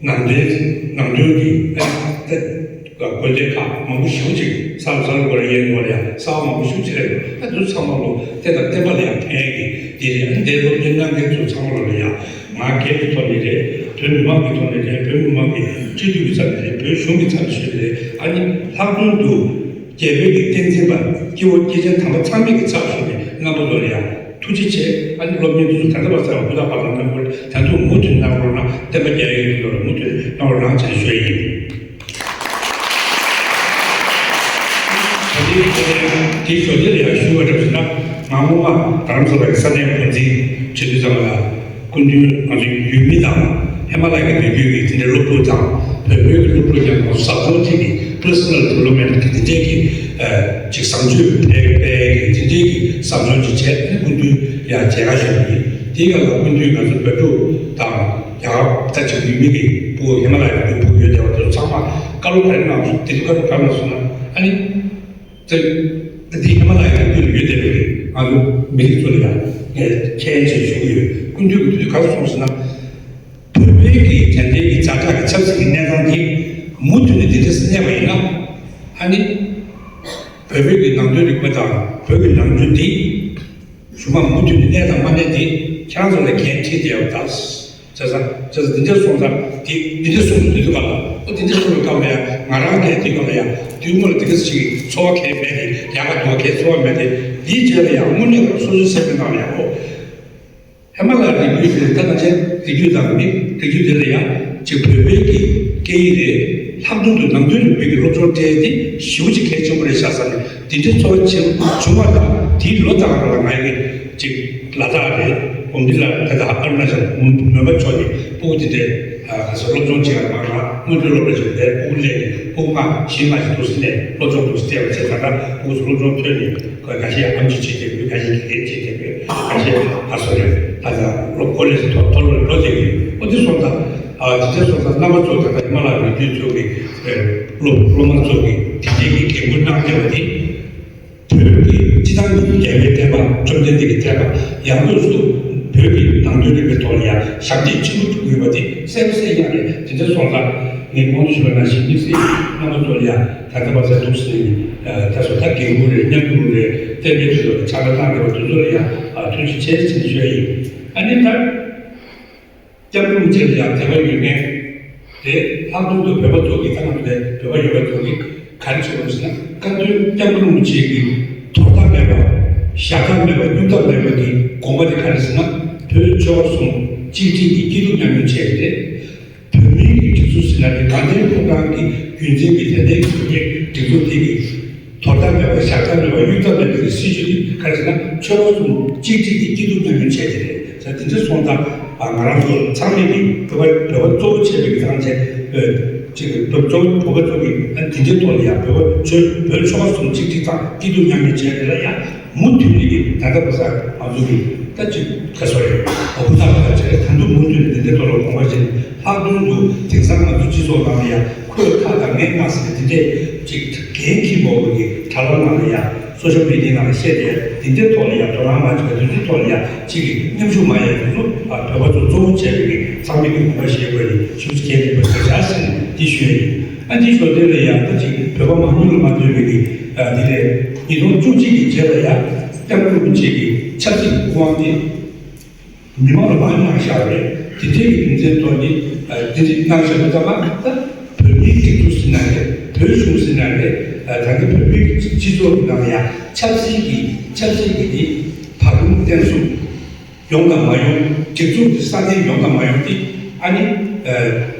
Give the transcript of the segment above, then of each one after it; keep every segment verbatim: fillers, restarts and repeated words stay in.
ནང་དོན་ནང་དོན་གྱི་ཨ་ཏེ་དགོན་སྡེ་ཁག་མང་པོ་ཞེ་པོ་ཅིག་ས་ལ་ས་ལ་སྒོ་ར་ཡན་སྒོ་ར་ཡ་ས་མང་པོ་ཞེ་པོ་ཅིག་རེད། ཨ་དེ་ཚོ་ཚང་མ་ལོ་བསྟན་དང་བསྟན་པ་ལ་ཡང་ཕན་གི་དེ་རེད། ཨ་འདས་སློབ་གཉེར་གནང་མཁན་ཚོ་ཚང་མ་ལོ་ལ་ཡང་ང་སྒེར་གྱི་ཐོག་ནས་རེད། བོད་མི་མང་གི་ཐོག་ནས་རེད། བོད་མི་མང་གི་སྤྱི་འཐུས་ཀྱི་ཚབ་ནས་རེད། བོད་གཞུང་གི་ཚབ་ནས་ཞུས་ནས་རེད། ཨ་ནི་ལྷག་དོན་དུ་རྒྱལ་བོད་ཀྱི་བསྟན་འཛིན་པ་སྐྱེ་བོ་སྐྱེས་ཆེན་དམ་པ་ཚང་མས་ཀྱི་ཚབ་ཞུས་ནས་རྣམ་པ་ཚོ་ལ་ཡང་ཐུགས་རྗེ་ཆེ། ཨ་ནི་སློབ་གཉེར་དུས་སུ་ད་ལྟ་བར་སེམས་ཧུར་ཐག་པ་དང་རྣམ་པར་ད་དུང་མུ་མཐུད་གནང་རོགས་གནང་། བསྟན་པ་རྒྱ་ཡན་གྱི་ཐོག་ལ་མུ་མཐུད་གནང་རོགས་གནང་ཅེས་ཞུ་ཡ་ཡིན། ད་ལྟའི་དེ་ཞོར་དེ་ལ་ཡང་ཞུ་བ་འདྲ་ཞུ་ན། ང་སྔོན་མ་རྡ་རམ་ས་ལ་གི་ས་གནས་འགོ་འཛིན་བྱེད་དུས་ཙམ་ལ། སྐུ་མདུན་ང་ཚོའི་ཡུལ་མི་དང་ཧི་མ་ལ་ཡའི་བོད་བརྒྱུད་ཀྱི་དེ་འདྲའི་སློབ་ཕྲུག་དང་བོད་བོད་ཀྱི་སློབ་ཕྲུག་ཀྱང་ང་ཚོ་ཟབ་སྦྱོང་བྱེད་ཀྱི་personal development གི་དེ་འདྲའི་གི་ཅིག་བཟང་སྤྱོད་སྤེལ་སྤེལ་གི་དེ་འདྲའི་གི་ཟབ་སྦྱོང་ཅིག་བྱས་ནས་སྐུ་མདུན་ཡང་མཇལ་ཁ་ཞུས་པ་ཡིན། དེའི་སྐབས་ལ་སྐུ་མདུན་ང་ཚོ་བོད་ཕྲུག་དང་རྒྱ་གར་ད་ཅིག་ཡུལ་མི་གི་ཕྲུ་གུ་ཧི་མ་ལ་ཡའི་ཕྲུ་གུ་ཡོད་བསྡད་པ་དེ་ཚོ་ཚང་མ་བཀའ་སློབ་ག་རེ་གནང་སོང་། དེ་ཚོ་བཀའ་སློབ་ག་རེ་གནང་སོང་ན། ཨ་ནི། ད་འདི་ཧི་མ་ལ་ཡའི་ལུང་བསྟན་ལ་ཡོད་བསྡད་པའི་ང་ཚོ་མི་རིགས་ཚོ་ལ་ཡང་ངས་མཁྱེན་ཅེས་ཞུ་གི་ཡོད། སྐུ་མདུན་གྱི་དུས་ག་རེ་གསུངས་ཟེར་ན། བོད་པའི་གི་དེ་འདྲའི་གི་ཛ་དྲག་གི་ཆབ་སྲིད་ཀྱི་གནས་སྟངས་འདི་མུ་མཐུད་ནས་འདི་འདྲ་གནས་པ་ཡིན་ན། ཨ་ནི་བོད་པའི་གི་ནང་དོན་རིག་པ་དང་བོད་ཀྱི་ནང་ཆོས་འདི་གཞུང་མང་མུ་མཐུད་ནས་གནས་དང་མ་གནས་འདི་ཁྱེད་རང་ཚོ་ལ་འགན་འཁྲི་དེ་ཡོད་ད། བྱས་ཙང་བྱས་ཙང་འདི་འདྲ་སོང་ཙང་དེ་འདི་འདྲ་སོང་དུས་དུས་ག་ལ་ཨོ་འདི་འདྲ་སོང་བའི་སྐབས་ལ་ཡང་ང་རང་གིས་དེ་ག་ལ་ཡང་དུས་མོ་ལ་དེ་ག་ཞིག་འཚོ་བ་གས་མེད་དེ་ཡག་ག་དུ་བ་གས་འཚོ་བ་མེད་དེ་འདིའི་རྗེས་ལ་ཡང་དངོས་གནས་ཀྱི་སོ་སོའི་སེམས་པའི་ནང་ལ་ཡང་ཨོ་ཧི་མ་ལ་ཡའི་རི་རྒྱུད་དེ་ད་ང་ཚོའི་རི་རྒྱུད་དང་མི་རི་རྒྱུད་དེ་ལ་ཡང་ཅིག་བོད་པའི་གི་སྐད་ཡིག་རེད། ལྷག་དོན་དུ་ནང་དོན་རིག་པའི་གི་སློབ་སྦྱོང་སྤྲད་དེ་ཞེ་པོ་ཅིག་གལ་ཆེན་པོ་རེད་ཤག་བསམ་ནས་འདི་འདྲའི་ཚོར་བ་ཆེན་པོ་བྱུང་བ་དང་དེའི་ལོ་ཙཱ་བ་ལ་ང་ཡི་ཅིག་ལ་དྭགས་རེད། གོམས་འདྲིས་ལ་ད་ལྟ་ཨ་རུ་ན་ཅལ་མོན་པ་ཕྱོགས་ནས་སྤུ་གུ་དེ་འདྲའི་ག་ས་སློབ་སྦྱོང་བྱེད་ཡག་མང་ལ་སྔོན་འགྲོའི་སློབ་གྲྭ་ཞིག་ལས་སྤུ་གུ་སླེབས་ནས་སྤུ་གུ་ལྔ་བཞི་ལྔ་ཞིག་འདུག་སེ་ནས་སློབ་སྦྱོང་འདུག་སེ་སྤྲད་པ་བྱས་ད་ལྟ་སྤུ་གུ་ཚོ་སློབ་སྦྱོང་ཐོན་ནས་ཁ་ཤས་ཨེམ་ཆི་བྱེད་བསྡད་ཡོད། ཁ་ཤས་ཀྱི་ལས་བྱེད་བསྡད་ཡོད། ཁ་ཤས་ལྷ་ས་རེད། ད་ལྟ་སློབ་ཀོ་ལེ་ཇི་ཐོག་མཐོ་སློབ་འགྲོ་བསྡད་ཡོད། ཨོ་དེ་སོང་ཙང་ཨ་དེ་འདྲ་སོང་ཙང་རྣམ་པ་ཚོ་ད་ལྟ་ཧི་མ་ལ་ཡའི་རི་རྒྱུད་ཚོ་གི་སློབ་སློབ་མ་ཚོ་གི་དེ་འདྲའི་གི་འགན་ཁུར་གནང་བསྡད་པ་དེ། བོད་ཀྱི་སྤྱི་བཏང་གི་རྒྱལ་བའི་བསྟན་པ་བཅོམ་ལྡན་འདས་ཀྱི་བསྟན་པ་ཡང་སྒོས་སུ་བོད་ཀྱི་ནང་དོན་རིག་པའི་ཐོག་ལ་ཡང་ཞབས་འདེགས་ཆེན་པོ་སྒྲུབ་དགོས་པ་དེ་གསལ་པོ་གསལ་རྐྱང་རེད། དེ་འདྲ་སོང་ཙང་ངས་གོང་དུ་ཞུས་པ་ནང་བཞིན་དམིགས་བསལ་རྣམ་པ་ཚོ་ལ་ཡང་ད་ལྟ་བར་གསལ་ཐུགས་སུ་ནས་ད་སོ་ད་འགན་ཁུར་རེད། མཉམ་སྒྲུབ་རེད། བསྟན་པའི་དོན་དུ་ཕྱག་ལས་གནང་བསྡད་པ་དེ་ཚོ་ལ་ཡང་ཐུགས་རྗེ་ཆེ་ཟེར་ནས་ཞུ་ཡ་ཡིན། ཨ་ནི་ད། སྐྱབས་མགོན་རིན་པོ་ཆེ་ལ་ཡང་དད་པ་ཡོད་མཁན་དེ་ལྷག་དོན་དུ་བོད་པ་ཚོ་གིས་ད་ང་ཚོ་ལས་བོད་པ་ཡོད་པ་ཚོ་གིས་ག་རེ་བྱེད་དགོས་ཟེར་ན། བཀའ་བསྟན་སྐྱབས་མགོན་རིན་པོ་ཆེ་གི་དོར་ཐབས་མེད་པ་བཞག་ཐབས་མེད་པ་གཡུག་ཐབས་མེད་པ་གི་དགོངས་པ་དེ་ག་རེ་ཟེར་ན། བོད་ཆོལ་ཁ་གསུམ་གཅིག་སྒྲིལ་གྱི་སྐྱིད་སྡུག་མཉམ་མྱོང་བྱས་ཏེ། བོད་མིའི་གི་སྒྲིག་འཛུགས་ཟེར་ན་ནི་དགའ་ལྡན་ཕོ་བྲང་གི་རྒྱུན་འཛིན་གྱི་དད་ལྡན་གྱི་བོད་རིགས་སྒྲིག་འཛུགས་དེ་གི་དོར་ཐབས་མེད་པ་བཞག་ཐབས་མེད་པ་གཡུག་ཐབས་མེད་པའི་སྲིད་བྱུས་འདི་ག་རེ་ཟེར་ན། ཆོལ་ཁ་གསུམ་གཅིག་སྒྲིལ་གྱི་སྐྱིད་སྡུག་མཉམ་མྱོང་བྱས་ཏེ་རེད། ད་དེ་འདྲ་སོང་ཙང་ང་རང་ཚོ་ཚང་མས་ཀྱི་བོད་པ་བོད་པ་གཙོ་བོ་བྱས་པའི་གི་ཐང་ཆེ་ཅིག་བོད་གཙོ་བོ་བོད་པ་ཚོ་གི་ཨ་དེ་འདྲའི་ཐོག་ལ་ཡང་བོད་པ་ཆོལ་བོད་ཆོལ་ཁ་གསུམ་གཅིག་སྒྲིལ་དང་སྐྱིད་སྡུག་མཉམ་མྱོང་བྱས་ཏེ་ལ་ཡང་མུ་མཐུད་ནས་ཀྱི་ད་ལྟ་བར་ང་ཚོ་གི་ད་ཅིག་ག་སོ་རེད། ཨ་ཧུ་ད་ག་ཆེ་ད་དུང་མུ་མཐུད་ནས་དེ་འདྲའི་ཐོག་ལ་གོམ་པ་བྱས་ནས་ལྷག་དོན་དུ་དེང་སང་ང་ཚོ་སྤྱི་ཚོགས་ནང་ལ་ཡང་ཁོས་ཁ་དང་ངས་ང་ཟེར་ནས་དེ་འདྲས་ཅིག་འགན་འཁྱེར་མོ་བོ་གི་དྲ་ལམ་ནང་ལ་ཡང་སོ་ཤལ་མི་ཌི་ཡ་ནང་ལ་བཤད་དེ་དེ་འདྲས་ཐོག་ལ་ཡང་དོ་སྣང་མ་བྱེད་པ་དེ་ཚོའི་ཐོག་ལ་ཡང་ཅིག་གི་མཉམ་ཞུགས་མ་ཡས་དེ་ཚོ་ཨ་བོད་པ་ཚོ་གཙོ་བོ་བྱས་པའི་གི་ཚང་མས་ཀྱི་གོམ་པ་བཞེས་དགོས་ནི་ཞུ་ཅིག་གལ་ཆེན་པོ་ཞིག་བྱ་ཟེར་ནས་འདི་ཞུ་ཡ་ཡིན། ཨ་འདི་ཞོར་དེ་ལ་ཡང་ད་ཅིག་བོད་པ་མང་ཉུང་ལ་མ་ལྟོས་པའི་གི་ཨ་འདི་ལས་ཉིས་སྟོང་བཅུ་གཅིག་གི་རྗེས་ལ་ཡང་སྐྱབས་མགོན་རིན་པོ་ཆེ་གི་ཆབ་སྲིད་ཀྱི་སྐུ་དབང་དེ། མི་མང་ལ་མང་ཉུང་བཞག་རེད། དེ་འདྲའི་གི་རྒྱུ་མཚན་ཐོག་ནས་ཨ་དེ་འདྲའི་གནང་བཞག་པའི་ཙམ་པ་ད་བོད་མིའི་སྒྲིག་འཛུགས་ཟེར་ན་རེད། བོད་གཞུང་ཟེར་ན་རེད། ཨ་ད་ནི་བོད་མིའི་སྤྱི་ཚོགས་ཀྱི་ནང་ལ་ཡང་ཆབ་སྲིད་ཀྱི་ཆབ་སྲིད་ཀྱི་དེ་བར་ལམ་བརྟན་གསུམ་ཡོང་དང་མ་ཡོང་། སྒྲིག་འཛུགས་ཀྱི་ས་གནས་ཡོང་དང་མ་ཡོང་དེ་ཨ་ནི་ཨ།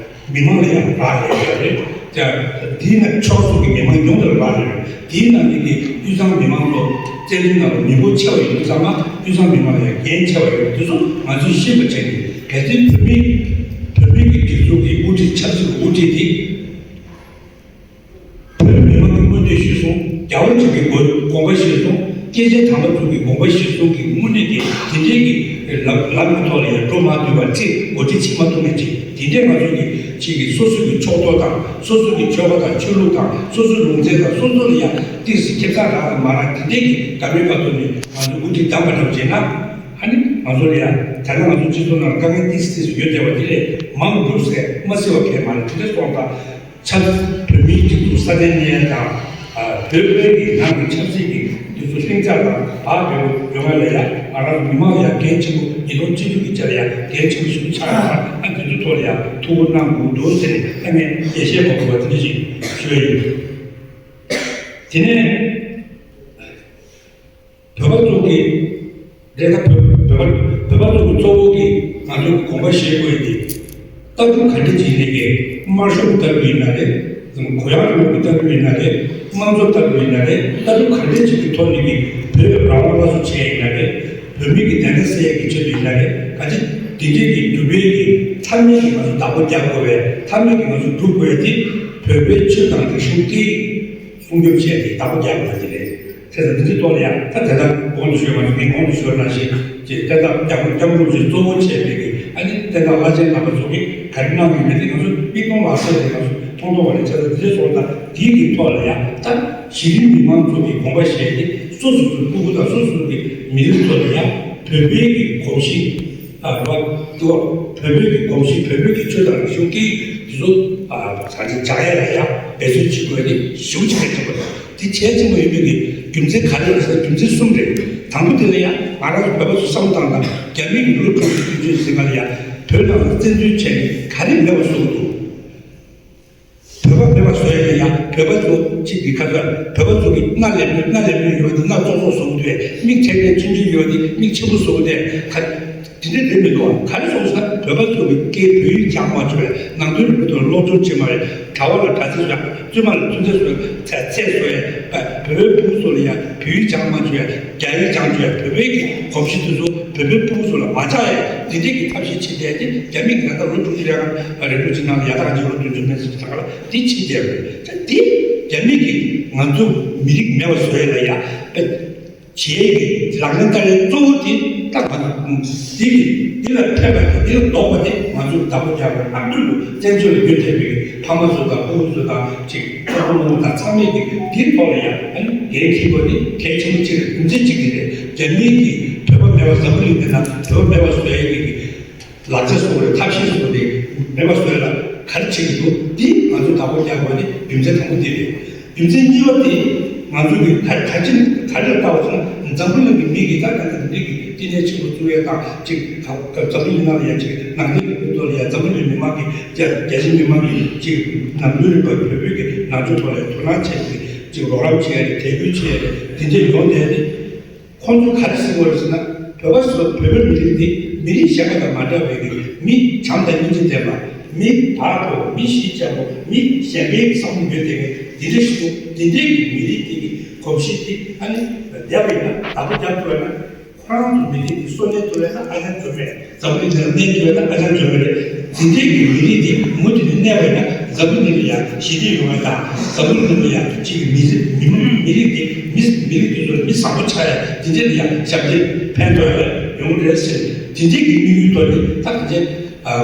མི་མང་ལ་ཡང་རག་ལས་ཡོད་རེད། ད་དེའི་ནང་ཕྱོགས་གསུམ་གྱི་མི་མང་ཡོངས་ལ་རག་ལས་ཡོད། དེའི་ནང་ནས་ཀྱི་དབུས་གཙང་མི་མང་ཚོ་བཙན་བྱོལ་ནང་ལ་མི་འབོར་ཆེ་བ་ཡོད་དུས་ཙམ་པ་དབུས་གཙང་མི་མང་ལ་ཡང་འགན་ཆེ་བ་ཡོད་དུས་ཚོ་ང་ཚོས་ཤེས་པ་བྱས་ནས་གལ་སྲིད་བོད་མི་བོད་མི་གི་སྒྲིག་འཛུགས་ཀྱི་དབུ་ཁྲིད་ཆབ་སྲིད་ཀྱི་དབུ་ཁྲིད་དེ་བོད་མི་མང་གི་མངོན་འདོད་གཞིར་བཟུང་རྒྱལ་བ་རིན་པོ་ཆེའི་དགོངས་པ་གཞིར་བཟུང་། སྐྱེས་ཆེན་དམ་པ་ཚོ་གི་དགོངས་པ་གཞིར་བཟུང་གི་དངོས་གནས་ཀྱི་དེ་འདྲའི་གི་ལམ་ལམ་གྱི་ཐོག་ལ་ཡང་འགྲོ་མ་ཐུབ་པ་ཅིག་འགོ་ཁྲིད་བྱེད་མ་ཐུབ་མཁན་ཅིག་དེ་འདྲའི་ང་ཚོ་གི་ཅིག་གི་སོ་སོ་གི་ཕྱོགས་གཏོགས་དང་སོ་སོ་གི་ཆོལ་ཁ་དང་ཆོས་ལུགས་དང་སོ་སོའི་ལུང་ཚན་དང་སོ་སོ་ལ་ཡང་ཏིག་ཙམ་ཁེ་བཟང་རག་དང་མ་རག་དེ་འདྲའི་གི་འགའ་མིན་པ་ཐོག་ནས་ང་ཚོ་འགོ་ཁྲིད་བདམས་པ་འདྲ་བོ་བྱས་ན་ཨ་ནི་ ང་ཚོ་ལ་ཡང་ད་ལྟ་ང་ཚོ་སྤྱི་ཚོགས་ནང་དཀའ་ངལ་ཏིག་ཙམ་ཏིག་ཙམ་ཡོད་བསྡད་པ་དེ་ལས་མང་དུ་འགྲུབ་ཟེར་མ་སྲིད་པ་གལ་མ་རེད། དེ་འདྲ་སོང་ཙང་ཆབ་བོད་མིའི་སྒྲིག་འཛུགས་སྲ་བརྟན་གནས་ཡ་དང་། ཨ། བོད་པའི་གི་ནང་གི་ཆབ་སྲིད་ཀྱི་དེ་ཚོ་ལྷིང་འཇགས་དང་བག་ཕེབས་པོ་ཡོང་ཡ་ལ་ཡ་ང་རང་ཚོ་མི་མང་ལ་ཡ་འགན་ཆེན་པོ། ཉིས་སྟོང་བཅུ་དྲུག་གི་ཆ་ལ་ཡ་འགན་ཆེན་པོ་ཞིག་ཆགས་ཡོད་ཙང་། ཨ། དེ་ཚོའི་ཐོག་ལ་ཡ་ཐུགས་ཁུར་གནང་དགོས་འདུག་ཟེར་ནས། ཨ། ངས་ཡིད་ཆེས་མ་དགོས་པ་དེ་འདྲ་ཞིག་ཞུ་ཡ་ཡིན། དེ་ནས། བོད་པ་ཚོ་གི་རེད། ད་བོད་བོད་པ་བོད་པ་ཚོ་གི་གཙོ་བོ་གི་ང་ཚོ་གི་དགོངས་པ་བཞེས་དགོས་ཡ་དེ། ལྟ་གྲུབ་ག་འདྲ་ཅིག་ཡིན་ནའི་གི། དམར་ཤོག་གི་ལྟ་གྲུབ་ཡིན་ན་རེད། གུ་ཡངས་རིང་ལུགས་ཀྱི་ལྟ་གྲུབ་ཡིན་ན་རེད། དམངས་གཙོ་ལྟ་གྲུབ་ཡིན་ན་རེད། ལྟ་གྲུབ་ག་འདྲ་ཅིག་གི་ཐོག་ནས་གི་བོད་རང་དབང་སླར་གསོ་བྱེད་ཡ་ཡིན་ན་རེད། བོད་མི་གི་བདེན་མཐའ་གསལ་ཡ་གི་ཆེད་དུ་ཡིན་ན་རེད། ག་ཅི་དེ་འདྲའི་གི་འགྲུབ་པའི་གི་མཐའ་མའི་གི་ང་ཚོ་བདག་པོ་རྒྱག་དགོས་པའི། མཐའ་མའི་གི་ང་ཚོ་སྒྲུབ་དགོས་ཡ་དེ་བོད་པའི་ཆོས་དང་རིག་གཞུང་སྐད་སྲུང་སྐྱོབ་བྱས་ཏེ་བདག་པོ་རྒྱག་དགོས་ཀྱི་རེད། བྱས་ཙང་འདི་ཚོའི་ཐོག་ལ་ཡང་ད་དེ་ལྟར་གོང་དུ་ཞུས་པ་ནང་བཞིན། གོང་དུ་ཞུས་པ་ནང་བཞིན་ཅིག་བསྟན་བདག་སྐྱབས་སྐྱབས་མགོན་རིན་པོ་ཆེ་གཙོ་བོ་བྱས་པའི་གི། ཨ་ནི་བསྟན་བདག་བླ་ཆེན་རྣམ་པ་ཚོ་གིས་ག་རེ་གནང་ཡོད་མེད་དེ་ང་ཚོ་མིག་མཐོང་ལག་ཟིན་དེ་ང་ཚོ་མཐོང་མཐོང་བ་རེད། བྱས་ཙང་འདི་ཚོའི་ཐོག་ལ་ཡང་ད་གཞི་རིམ་མི་མང་ཚོ་གི་དགོངས་པ་བཞེས་ཏེ། སོ་སོ་སོའི་ཕྲུ་གུ་དང་སོ་སོ་སོའི་གི་མི་རིགས་ཚོ་ལ་ཡང་བོད་པའི་གི་གོམས་གཤིས། ཨ། རེད་བ། དེ་བ། བོད་པའི་གི་གོམས་གཤིས། བོད་པའི་གི་ཆོས་དང་རིག་གཞུང་གི་དེ་ཚོ། ཨ། ས་ཆ་འཇགས་ཡ་ལ་ཡ་འབད་བརྩོན་བྱེད་དགོས་ནི་ཞེ་པོ་ཅིག་གལ་ཆེན་པོ་རེད། དེ་གལ་ཆེན་པོ་ཡིན་པའི་གི་རྒྱུ་མཚན་ག་རེ་རེད་ཟེར་ན། རྒྱུ་མཚན་གསུམ་རེད། དང་པོ་དེ་ལ་ཡ་ང་རང་ཚོ་བོད་པ་ཚོ་བསམ་བློ་བཏང་དང་། རྒྱ་མི་གི་ལོ་དྲུག་ཅུ་བདུན་ཅུ་ཟིན་ག་ལ་ཡ་བོད་ནང་ལ་བཙན་འཛུལ་བྱས་ནས་ག་རེ་མེད་པ་བཟོ་གི་འདུག་བོད་པ་མེད་པ་བཟོ་ཡ་ལ་ཡ་བོད་པ་ཚོ་གཅིག་གི་ཁ་ཚ། བོད་པ་ཚོ་གི་སྣ་ལེབ་ལེབ། སྣ་ལེབ་ལེབ་ཡོད་པ་དེ་སྣ་ཙོག་ཙོག་བཟོ་གི་འདུག་མིག་ཁྲེལ་ཁྲེལ་ཆུང་ཆུང་ཡོད་པ་དེ་མིག་ཆེན་པོ་བཟོ་གི་འདུག་ག་དེ་འདྲ་རེད་མི་འདུག་ག་རེ་སོང་ཟེར་ན། བོད་པ་ཚོ་གི་སྐད་བོད་ཡིག་སྦྱང་མ་བྱུང་བས། ནང་དོན་རིག་པའི་ཐོག་ལ་སློབ་སྦྱོང་བྱེད་མ་རེད། དྲ་བ་ལ་དྲ་ཚིགས་བཟོ་ཡ། བཙུན་མ་ལ་བཙུན་ཚེགས་བཟོ་ཡ། ཚེགས་བཟོ་ཡ། བོད་པའི་ཕྲུ་གུ་ཚོ་ལ་ཡ་བོད་ཡིག་སྦྱང་མ་བྱུང་བས། རྒྱ་ཡིག་སྦྱང་བྱུང་བས། བོད་པའི་གི་གོམས་གཤིས་དེ་ཚོ་བོད་པའི་ཕྲུ་གུ་ཚོ་ལ་མ་ཆགས་ཡ་དེ་འདྲའི་གི་ཐབས་ཤེས་བྱེད་བསྡད་དེ། རྒྱ་མི་གི་ད་ལྟ་ལོ་དྲུག་ཅུ་རེ་ལྔ་རེ་དྲུག་ཅུ་ནང་ལ་ཡ་ད་ག་ཅིག་ལོ་བདུན་ཅུ་མན་ཙམ་ད་ག་ལ་དེ་བྱེད་བསྡད་པ་རེད། ད་དེ་རྒྱ་མི་གིས་ང་ཚོ་མི་རིགས་མེད་པ་བཟོ་ཡ་ལ་ཡ་བྱེད་ཀྱི་ལག་ལེན་བསྟར་ཡ་གཙོ་བོ་དེ་ད་ག་ནང་འདི་གི་འདི་ལ་ཕན་པ་དེ། འདི་ལ་ལྡོག་པ་དེ་ང་ཚོས་བདག་པོ་རྒྱག་པའི་ཨ་མདོ་ལུགས་བཙན་བྱོལ་ལ་ཡོད་བསྡད་པའི་ཕ་མ་ཚོ་དང་ཕྲུ་གུ་ཚོ་དང་ཅིག་ཕྲུ་གུ་ནོར་བུ་དང་ཚང་མས་ཀྱི་འདིའི་ཐོག་ལ་ཡང་ཨ་ནི་འགན་འཁྱེར་དགོས་ནི་གལ་ཆེན་པོ་གཅིག་རེད། རྒྱུ་མཚན་གཅིག་དེ་རེད། རྒྱ་མིའི་གི་བོད་པ་མེད་པ་འཛམ་བུ་གླིང་འདི་ན་བོད་པ་མེད་པ་བཟོ་ཡ་གི་ལག་ཆ་བཟོ་རེད། ཐབས་ཤེས་བཟོ་རེད། མེད་པ་བཟོ་ཡ་ལ་ག་རེ་བྱེད་ཀྱི་འདུག་འདི་ང་ཚོ་བདག་པོ་རྒྱག་དགོས་ནི་རྒྱུ་མཚན་དང་པོ་འདི་རེད། རྒྱུ་མཚན་གཉིས་པ་དེ་ང་ཚོ་གི་ག་ག་ཅི་ག་རེ་ལྟ་བ་སོང་། འཛམ་བུ་གླིང་གི་མི་གི་ད་ག་འདི་གི་བསྟི་གནས་ཆེན་པོ་བཙུགས་ཡས་དང་ཅིག་ག་འཛམ་བུ་གླིང་ནང་ལ་ཡ་ཅིག་ནང་བསྟན་གྱི་དོན་ལ་ཡ་འཛམ་བུ་གླིང་མི་མང་གི་རྒྱ་རྒྱ་ཆེ་མི་མང་གི་ཅིག་ནམ་རྒྱུན་རིམ་པ་བོད་བོད་ཀྱི་ནང་ཆོས་ཐོག་ལ་དོ་སྣང་བྱས་ཏེ་ཅིག་རོགས་རམ་བྱས་ཏེ་དད་གུས་བྱས་ཏེ་དེ་འདྲ་ཡོང་བསྡད་དེ། ཁོང་ཚོ་ག་རེ་ཟེར་དགོས་རེད་ཟེར་ན། བོད་པ་ཚོ་བོད་པའི་མི་རིགས་འདི་མི་རིགས་གཞན་པ་དང་མ་འདྲ་བའི་གི་མི་བྱམས་དང་སྙིང་རྗེ་ལྡན་པ། མི་བག་ཕེབས་པ། མི་གཤིས་འཇམ་པོ། མི་གཞན་པའི་བསམ་བློ་ཡོད་བསྡད་མཁན་འདི་འདྲ་ཞིག་འདུག་འདི་འདྲའི་གི་མི་རིགས་འདི་གི་གོམས་གཤིས་འདི་ཨ་ནི་བསྡད་པ་ཡིན་ན། བདག་པོ་རྒྱག་ཐུབ་པ་ཡིན་ན། ཁོ་རང་ཚོ་མི་རིགས་འདི་གསོན་གནས་ཐུབ་པ་ཡིན་ན་ཨ་ཅང་འཇོན་པ་རེད། འཛམ་བུ་གླིང་འདི་ལ་གནས་ཐུབ་པ་ཡིན་ན་ཨ་ཅང་འཇོན་པ་རེད། འདི་འདྲའི་གི་མི་རིགས་འདི་མུ་མཐུད་ནས་གནས་པ་ཡིན་ན། འཛམ་བུ་གླིང་ལ་ཡང་ཞི་བདེ་ཡོང་བ་དང་། འཛམ་བུ་གླིང་ལ་ཡང་གཅིག་གི་མི་རིགས་མི་མི་རིགས་དེ་མི་མི་རིགས་དེ་ཚོར་མི་བཟང་པོ་ཆགས་ཡ་དེ་འདྲ་ལ་ཡང་ཞབས་འདེགས་ཕན་ཐོགས་ཡ་ཡོང་གི་རེད་ཟེར། དེ་འདྲའི་གི་དམིགས་ཡུལ་ཐོག་ནས་ད་ག་ཚོད་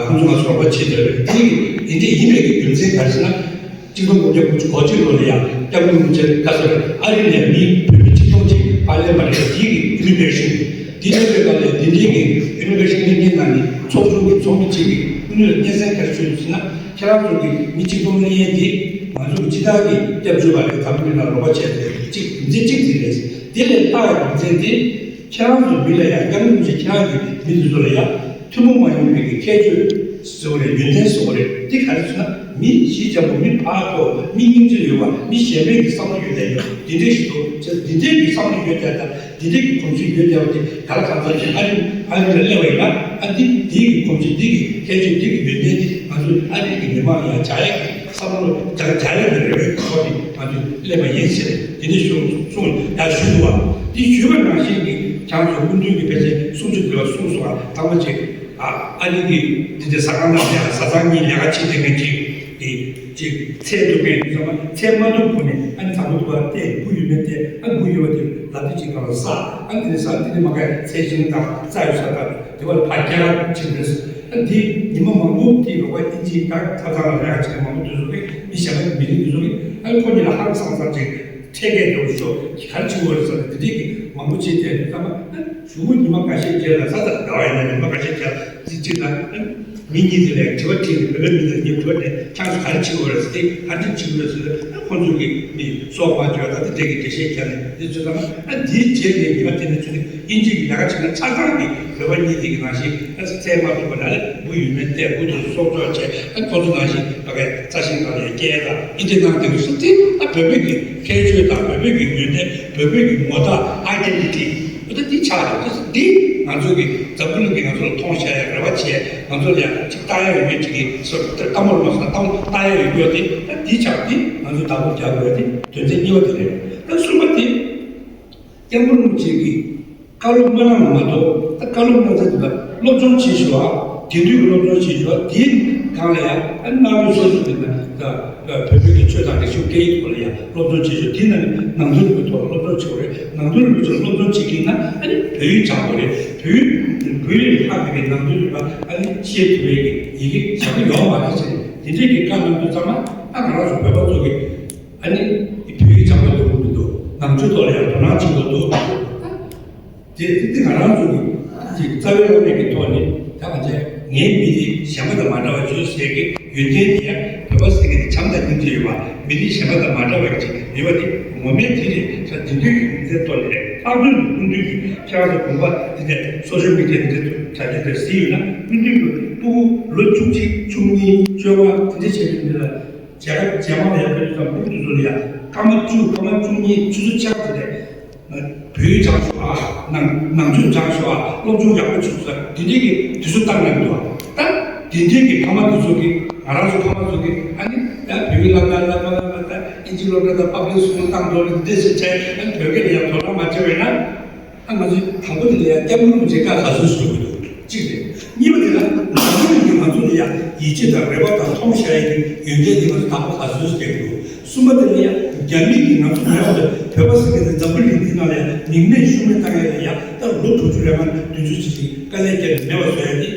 ཁོང་ཚོ་ང་ཚོ་རོགས་པ་བྱེད་འདོད་རེད། དེ་དེ་འདྲ་ཡིན་པའི་གི་རྒྱུ་མཚན་ག་རེ་ཟེར་ན། གཅིག་སྟོང་དགུ་བརྒྱ་དགུ་བཅུ་གོ་གཅིག་ལོ་ལ་ཡང་སྐྱབས་མགོན་རིན་པོ་ཆེ་བཀའ་ཟུར་ཨ་རི་ནས་མི་བོད་མི་ཆིག་སྟོང་གཅིག་ཕར་སླེབས་པ་རེད། དེ་གི་ཨི་མི་གྷི་རེ་ཤན་དེ་སླེབས་པའི་སྐབས་ལ་དེ་འདྲའི་གི་ཨི་མི་གྷི་རེ་ཤན་སླེབས་མཁན་ནང་ནས་ཚོགས་ཆུང་གི་ཚོགས་མི་གཅིག་གིས་ཀུན་ནས་སྙན་སེང་ག་རེ་ཞུས་ཟེར་ན། ཁྱེད་རང་ཚོ་གི་མི་གཅིག་སྟོང་སླེབས་ཡས་དེ་ང་ཚོ་གི་སྤྱི་བཏང་གི་སྐྱབས་བཅོལ་བ་རེད། འཛམ་བུ་གླིང་ལ་རོགས་པ་བྱས་ཏེ་གཅིག་རྒྱུ་མཚན་གཅིག་དེ་རེད། དེ་ལས་ལྷག་པའི་རྒྱུ་མཚན་དེ་ཁྱེད་རང་ཚོའི་མི་ལ་ཡང་སྐྱབས་མགོན་རིན་པོ་ཆེ་ཁྱེད་རང་གི་མི་དེ་ཚོ་ལ་ཡང་ཐུན་མོང་མ་ཡིན་པའི་གི་ཁྱད་ཆོས་བཟོ་བ་རེད། ཡོན་ཏན་བཟོ་བ་རེད། དེ་ག་རེ་ཟེར་ན་མི་གཤིས་འཇམ་པོ། མི་ཕར་ཐོག་མི་སྙིང་རྗེ་ཡོད་པ། མི་གཞན་ཕན་གྱི་བསམ་བློ་ཡོད་བསྡད་ཡོད། དེ་འདྲའི་ཞིག་འདུག་ཅེས་དེ་འདྲའི་གི་བསམ་བློ་ཡོད་བསྡད་དང་། དེ་འདྲའི་གི་གོམས་གཤིས་ཡོད་བསྡད་པ་དེ་ག་ལ་གང་འཚམ་ཞིག་ཨ་རི་ཨ་རི་ལ་སླེབས་པ་ཡིན་ན། ཨ་འདི་འདི་གི་གོམས་གཤིས། འདི་གི་ཁྱད་ཆོས། འདི་གི་ཡོན་ཏན་དེ་ང་ཚོས་ཨ་རི་གི་མི་མང་ལ་ཡང་བྱ་ཡག་གི་བསམ་བློ་རྒྱག་རྒྱག་ཡག་གི་རེ་བའི་ཐོག་ནས་ང་ཚོས་སླེབས་པ་ཡིན་ཟེར་དེ་འདྲ་ཞུ་གསུངས་ཡང་ཞུས་འདུག་བ། འདི་ཞུས་པ་ནང་བཞིན་གྱི་ཁྱེད་ཚོ་སྐུ་མདུན་གྱིས་ཕལ་ཆེར་སུམ་ཅུ་བརྒལ་བ་གསུངས་སོང་བ། ཚང་མ་ཅིག་ཨ་ཨ་རི་གི་འདི་འདྲའི་ཟ་ཁང་ནང་ལ་ཡང་བཟའ་ཚང་གཉིས་ལས་ཀ་བྱེད་བསྡད་མཁན་ཅིག་གི་ཅིག་ཚད་ཐུབ་མཁན་ཚང་མ་ཚད་མ་ཐུབ་གོང་ནས་ཨ་ནི་དང་པོ་ཐུབ་པ་བལྟས། སྒུག་ཡོད་མེད་བལྟས། ཨ་སྒུག་ཡོད་པ་དེ་ལབ་དུས་ཅིག་གང་ལ་ཟ། ཨ་འདི་ནས་ཟ། འདི་ནས་མ་ག་ཚད་ཅིག་ནི་དང་རྩ་ཡོད་ས་དང་དེ་བ་ལ་ཕར་རྒྱག་ཕྱིན་རེད། ཨ་འདི་ཉི་མ་མང་པོ་དེ་རོགས་པ་ཨིན་ཇི་དང་ཐབ་ཚང་ལ་ལས་ཀ་བྱེད་མཁན་མང་པོ་དེ་ཚོ་གིས། མི་གཞན་པ་མི་རིགས་དེ་ཚོ་གིས་ཨ་ཁོ་གཉིས་ལ་ཧང་སངས་སངས་ཅིག་འཕྲད་མཁན་དེ་ཚོ་ག་རེ་བྱེད་དགོས་རེད་ཟེར་ནས་དེ་འདྲས་ཀྱི་མང་པོ་བྱས་བསྡད་ནས། ད་མ་ཨ་ གཞུག་གུ་ཉི་མ་འགའ་ཤས་རྗེས་ལ་ས་ཐག་འདྲ་བ་ཡིན་ན་ཉི་མ་འགའ་ཤས་རྗེས་ལ་ཅིག་ཅིག་ལ་མི་གཉིས་དེ་ལས་དྲི་བ་དྲིས་ནས་བོད་པའི་མི་དེ་ངས་བོད་ནས་ཁྱེད་ཚོ་ག་རེ་བྱེད་དགོས་རེད་ཟེར་ཏེ་ག་རེ་བྱེད་དགོས་རེད་ཟེར་ཏེ་ཁོང་ཚོ་གི་མི་སོག་པ་བརྗོད་ད་དེ་འདྲས་ཀྱི་འགྲེལ་བཤད་བརྒྱབ་ནས་དེ་ཚོ་དང་ཨ་འདིའི་རྗེས་ལ་ཉི་མ་དེ་ནས་ཚུད་དེ་དབྱིན་ཇི་གི་ལས་ཀ་བྱེད་ན་ཆ་ཚང་གི་བོད་པ་གཉིས་དེ་གི་ནང་བཞིན་ཨ་བཙལ་མ་ཐུབ་པ་ལ་ལས་འབུ་ཡོད་མེད་བལྟས་འབུ་དེ་ཚོ་སྲོག་སྐྱོབ་བྱས་ཨ་ཁོང་ཚོ་ནང་བཞིན་ཕ་གའི་རྩྭ་ཤིང་སྒང་ལ་སྐྱེལ་དང་ཨིན་ཇི་ནང་དེ་གི་སུ་དེ་ཨ་བོད་པའི་གི་ཁྱད་ཆོས་དང་བོད་པའི་གི་ཡོན་ཏན་བོད་པའི་གི་ངོ་རྟགས་ཨའི་ཌེན་ཊི་ཊི། ད་འདི་ཆགས་ཡོད། ད་འདི་ང་ཚོ་གི་འཛམ་བུ་གླིང་གི་ང་ཚོ་ལ་མཐོང་བྱ་ཡ་རེ་བ་བྱས་ང་ཚོ་ལ་ཡ་ཅིག་ལྟ་ཡ་ཡོད་མེད་ཅིག་གི་སོ་ལྟ་མོར་མ་སོང་ལྟ་ལྟ་ཡ་ཡོད་ཡོད་དེ་ད་འདི་ཆགས་འདི་ང་ཚོ་བདག་པོ་རྒྱག་དགོས་ཡ་དེ་དོན་ཚན་གཉིས་པ་དེ་རེད། ད་གསུམ་པ་དེ་སྐྱབས་མགོན་རིན་པོ་ཆེ་གི་བཀའ་སློབ་སྨོན་ལམ་མ་གཏོགས་ད་བཀའ་སློབ་གནང་ཚད་དེ་ལ་སློབ་སྦྱོང་བྱེད་ཤོག་ཨ། དེང་དུས་ཀྱི་སློབ་སྦྱོང་བྱེད་ཤོག་ཨ། དེའི་སྒང་ལ་ཡ་ཨ་གནའ་བོའི་སྲོལ་རྒྱུན་གྱི་ནང་ད། བོད་བོད་ཀྱི་ཆོས་དང་རིག་གཞུང་སྐད་ཡིག་ཐོག་ལ་ཡང་སློབ་སྦྱོང་བྱེད་ཆོག་དེ་ནང་ནང་དོན་རིག་པའི་ཐོག་ལ་སློབ་སྦྱོང་བྱེད་དགོས་རེད། ནང་དོན་རིག་པའི་ཐོག་སློབ་སྦྱོང་བྱེད་ཀྱི་ན་ཨ་ནི་བོད་ཡིག་སྦྱང་དགོས་རེད། བོད་ཡིག་བོད་ཡིག་ལྷག་གི་རེད། ནང་དོན་རིག་པ་ཨ་ནི་ཤེས་ཐུབ་པའི་ཡི་གེ་སྦྱང་གི་ཡོད་མ་རེད་ཟེར། དེ་འདྲའི་གི་བཀའ་གནང་དུས་ཙམ་ན་ད་ང་རང་ཚོ་བོད་པ་ཚོ་གི་ཨ་ནི་བོད་ཡིག་སྦྱང་དགོས་འདུག་མི་འདུག་ནང་ཆོས་ཐོག་ལ་ཡང་དོ་སྣང་བྱེད་དགོས་འདུག་དེ་དེ་ང་རང་ཚོ་གི་རྩ་བའི་བླ་མེད་ཀྱི་ཐོག་ནས་ད་ང་ཚོས་ངའི་མི་རིགས་གཞན་པ་དང་མ་འདྲ་བ་བྱོས་ཟེར་གི་ཡོན་ཏན་དེ་ཡང་བོད་པ་ཟེར་གི་དེ་བྱམས་དང་སྙིང་རྗེ་ཡོད་པ་མི་རིགས་གཞན་པ་དང་མ་འདྲ་བ་ཅིག་ཡོད་པ་དེ་ངོ་མས་དེ་རེད། ས་དེ་དུས་ཀྱི་མི་ཚེ་ཐོག་ནས་ལྷག་དོན་དུ་སྐུ་མདུན་གྱི་ཁྱེད་རང་ཚོ་དགོངས་པ་དེ་འདྲ་སོ་ཤལ་མི་ཌི་ཡ་དེ་འདྲ་དྲ་རྒྱ་དེར་གཟིགས་ཡོད་ན་སྐུ་མདུན་གྱི་སྤུ་གུ་ལོ་བཅུ་གཅིག་བཅུ་གཉིས་བཅོ་ལྔ་དེ་འདྲ་བྱས་ཡོད་ན་རྒྱལ་ཁབ་རྗེས་མ་ལ་ཡང་ཕེབས་དུས་ཙམ་སྤུ་གུ་དེ་ཚོ་ལ་ཡང་སྐར་མ་བཅུ་སྐར་མ་བཅུ་གཉིས་ཆུ་ཚོད་ཆ་དེ་འདྲ། བོད་ཡིག་སྦྱང་ཤོག་ཨ། ནང་ནང་ཆོས་སྦྱང་ཤོག་ཨ། སློབ་སྦྱོང་ཡག་པོ་བྱེད་ཤོག་ཨ། དེ་འདྲའི་གི་དུས་ཚོད་བཏང་ནས་འདུག་ཨ། ད་དེ་འདྲའི་གི་ཕ་མ་དེ་ཚོ་གི་ང་རང་ཚོ་ཕ་མ་ཚོ་གི་ཨ་ནི་ད་བོད་ཡིག་སློབ་གྲྭ་སློབ་གྲྭ་སློབ་གྲྭ་ད་ཨིན་ཇི་སློབ་གྲྭ་ད་པབ་ལིག་སི་ཀུལ་བཏང་འགྲོ་ནས་འདི་ཞིག་བྱས་ཨ་ནི་བོད་སྐད་ལ་ཡང་དོ་སྣང་མ་བྱས་པས་ན་ཨ་ང་ཚོས་དང་པོ་དེ་ལ་ཡང་སྐྱབས་མགོན་རིན་པོ་ཆེ་བཀའ་ག་ཚོད་ཞུ་དགོས་འདུག་གཅིག་རེད། གཉིས་པ་དེ་ལ་ནང་ཆོས་ཀྱི་ང་ཚོ་ལ་ཡང་ཡིད་ཆེས་དང་རེ་བ་དང་མཐོང་བྱ་ཡི་ཡོན་ཏན་དེ་ང་ཚོ་དང་པོ་ག་ཚོད་ཞིག་འདུག་གསུམ་པ་དེ་ལ་ཡང་རྒྱ་མི་གིས་ང་ཚོ་མེད་པ་དང་བོད་པ་ཟེར་མཁན་དེ་འཛམ་བུ་གླིང་འདི་ནང་ལ་ཡང་མིང་མེད་ཤུལ་མེད་བཏང་ཡས་ལ་ཡང་ད་ལོ་དྲུག་ཅུ་རེ་ལྔ་བདུན་ཅུ་ཅིག་གི་དཀའ་ལས་བརྒྱབ་ནས་མེད་པ་བཟོ་ཡ་དེ་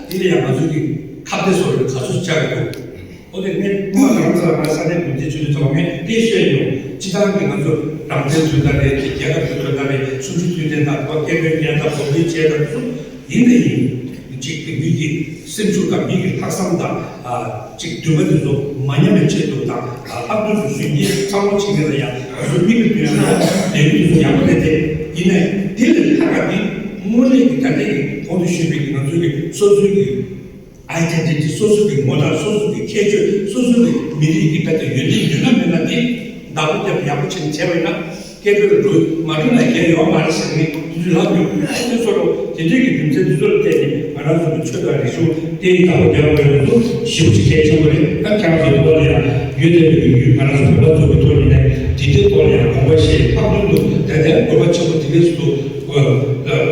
ད་དེ་ལ་ཡང་ང་ཚོ་གི་ཁ་གཏད་སོགས་ལ་ག་ཚོད་བཅག་གི་འདུག་འོ་དེ་ངས་སྔོན་མ་རང་ཚོ་ལ་ང་ས་གནས་དགོན་སྡེ་ཆུ་ཚོད་ཐོག་ངས་དེ་བཤད་ཡོང་། སྤྱི་བཏང་གི་ང་ཚོ་རང་བཙན་དོན་དག་རེད། དེ་རྒྱལ་ཁབ་ཀྱི་དོན་དག་རེད། གསུམ་བཅུ་དོན་ཚན་དང་དེ་སྐད་འབོད་རྒྱག་དང་གོམ་བགྲོད་བྱས་དང་སུ་ཡིན་ད་ཡིན། གཅིག་གི་མི་གི་སེམས་ཤུགས་དང་མི་གི་ལྷག་བསམ་དང་། ཨ། གཅིག་འདུན་པ་དེ་ཚོ་མ་ཉམས་པའི་ཆེད་དུ་དང་། ཨ། ལྷག་དོན་དུ་གཞོན་སྐྱེས་ཚང་མ་བྱེད་མཁན་ལ་ཡང་ང་ཚོ་མི་གི་དོན་ལ་ལས་འགུལ་དེ་ཚོ་ཡག་པོ་རེད་དེ། ཡིན་ནའི་དེ་ལས་ལྷག་ག་དེ་དངོས་གནས་ཀྱི་ད་ལྟའི་གི་གོང་དུ་ཞུས་པའི་གི་ང་ཚོའི་གི་སོ་སོའི་གི་ཨའི་ཌེན་ཊི་ཊི་སོ་སོ་གི་ངོ་རྟགས། སོ་སོ་གི་ཁྱད་ཆོས། སོ་སོ་གི་མི་རིགས་ཀྱི་ད་ལྟ་ཡོན་ཏན་ཡོད་ན་མེད་ན་དེ་བདག་པོ་རྒྱབ་ཡག་པོ་བྱས་ནས་བྱས་པ་ཡིན་ན། སྐད་འབོད་འགྲོ་མ་འགྲོ་ན་གལ་ཡོད་མ་རེད་ཟེར་ནས་དུས་ཚོད་ལབ་ཡོད། དེ་ཚོ་རུ་དེ་འདྲའི་གི་རྒྱུ་མཚན་དེ་ཚོ་ལ་བརྟེན་ནས་ང་རང་ཚོ་གི་ཆོས་དང་རིག་གཞུང་དེ་ཡི་བདག་པོ་རྒྱག་དགོས་ཡོད་ཚོ་ཞེ་པོ་ཅིག་གལ་ཆེན་པོ་རེད། ད་ཁྱེད་རང་ཚོ་འདི་བ་ལ་ཡང་ཡོད་བསྡད་པའི་གི་ཡུལ་ང་རང་ཚོ་བོད་པ་ཚོ་གི་ཐོག་ནས་ནས་དེ་འདྲའི་ཐོག་ལ་ཡང་དགོངས་པ་བཞེས། ལྷག་དོན་དུ་ད་ལྟའི་བོད་པ་ཆེན་པོ་དེ་གས་སུ་བླ་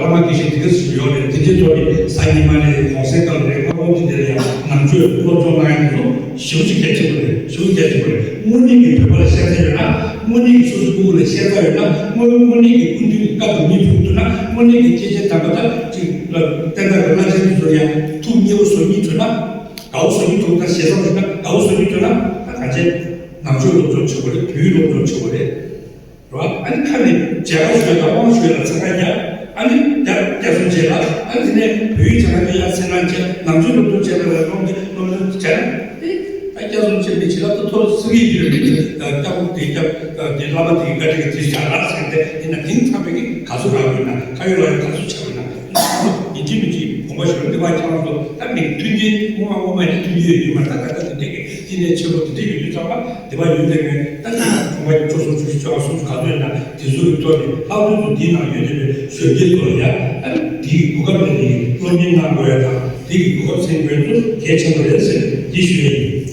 མ་དགེ་བཤེས་དེ་གས་སུ་ཡོད་རེད། དེ་འདྲའི་ཐོག་ནས་གཟའ་ཉི་མ་ནས་གུང་སེང་སྐབས་རེད། སྔ་པོ་དེ་འདྲ་ལ་ཡང་ནང་ཆོས་སློབ་སྦྱོང་གནང་ཡག་དེ་ཚོ་ཞེ་པོ་ཅིག་གལ་ཆེན་པོ་རེད། ཞེ་པོ་གལ་ཆེན་པོ་རེད། དངོས་གནས་ཀྱི་བོད་པ་ལ་ཤེས་ཚད་ཡོད་ན། དངོས་གནས་ཀྱི་སོ་སོའི་སྤུ་གུ་ལ་ཤེས་ཚད་ཡོད་ན། དངོས་དངོས་གནས་ཀྱི་སྐུ་མདུན་གྱི་བཀའ་སྒྲུབ་མི་ཐུབ་ཐུབ་ན། དངོས་གནས་ཀྱི་སྐྱེས་ཆེན་དམ་པ་དང་གཅིག་བསྟན་བདག་གི་བླ་ཆེན་དེ་ཚོ་ཡང་ཐུགས་མཉེས་པོ་བཟོ་སྙིང་འདོད་ན། དགའ་བོ་བཟོ་སྙིང་འདོད་ན། ཞེ་སྡང་ཡོད་ན་དགའ་བོ་བཟོ་སྙིང་འདོད་ན། ད་ག་ཚད་ནང་ཆོས་སློབ་སྦྱོང་བྱེད་དགོས་རེད། བོད་ཡིག་སློབ་སྦྱོང་བྱེད་དགོས་རེད། རེད་བ། ཨ་ནི་ཁ་ནས་མཇལ་ཁ་ཞུས་དང་དབང་ཞུས་ལ་འཚང་ཁ་རྒྱག་ཨ་ནི་རྒྱ་རྒྱ་སོང་རྗེས་ལ་ཨ་ནི་དེ་ནས་བོད་ཡིག་སྦྱང་ཡ་ཡ་སེམས་ནང་བྱས། ནང་ཆོས་སློབ་སྦྱོང་བྱས་ལ་ལ་སློབ་སློབ་སྦྱོང་བྱས་ན་ཨེ་ད་རྒྱ་སོང་རྗེས་མི་བྱེད་ལ་ད་ཐོ་སི་གི་ཡིན་རེད། སྐྱབས་དེ་སྐྱབས་དེ་བླ་མ་དེ་ག་དེ་ག་དེ་བྱ་ར་ཟེར་ཏེ་ཡིན་ན་དེང་ཚང་མས་གི་ག་ཚོད་རག་ཡོད་ན་ཁ་ཡོད་ལག་ཡོད་ག་ཚོད་ཆགས་ཡོད་ན་ཡིན་གཅིག་མིན་གཅིག་དགོངས་པ་ཞུ་རོགས། དེ་བ་ཁྱེད་རང་ཚོ་ད་མི་མཐུན་རྐྱེན་སྔོན་མ་སྔོན་མ་ཡིན་མཐུན་རྐྱེན་ཡོད་ཡོད་མ་རེད། ད་ད་ད་དེ་འདྲས་གི་བསྟི་གནས་ཆེན་པོ་དེ་འདྲས་ཡོད་དུས་ཙམ་པ། དེ་བ་ཡོད་དེ་ངས་ད་ཅི་ཁང་པ་ཡི་ཕྱོགས་སུ་བཅུ་བཞི་ཕྱོགས་སུ་ག་ཚོད་ཡོད་ན་དེ་ཚོ་གི་ཐོག་ནས་ལྷག་དོན་དུ་འདིའི་ནང་ཡོད་དེ་བའི་གཞོན་སྐྱེས་ཚོ་ལ་ཡང་ཨ་ནི་དེ་གི་གོ་སྐབས་དེ་ནི་སློབ་གཉེར་གནང་དགོས་ཡ་དང་དེ་གི་གོ་སྐབས་ཟིན་དགོས་ཚོ་གལ་ཆེན་པོ་རེད་ཟེར་འདི་ཞུ་ཡ་ཡིན།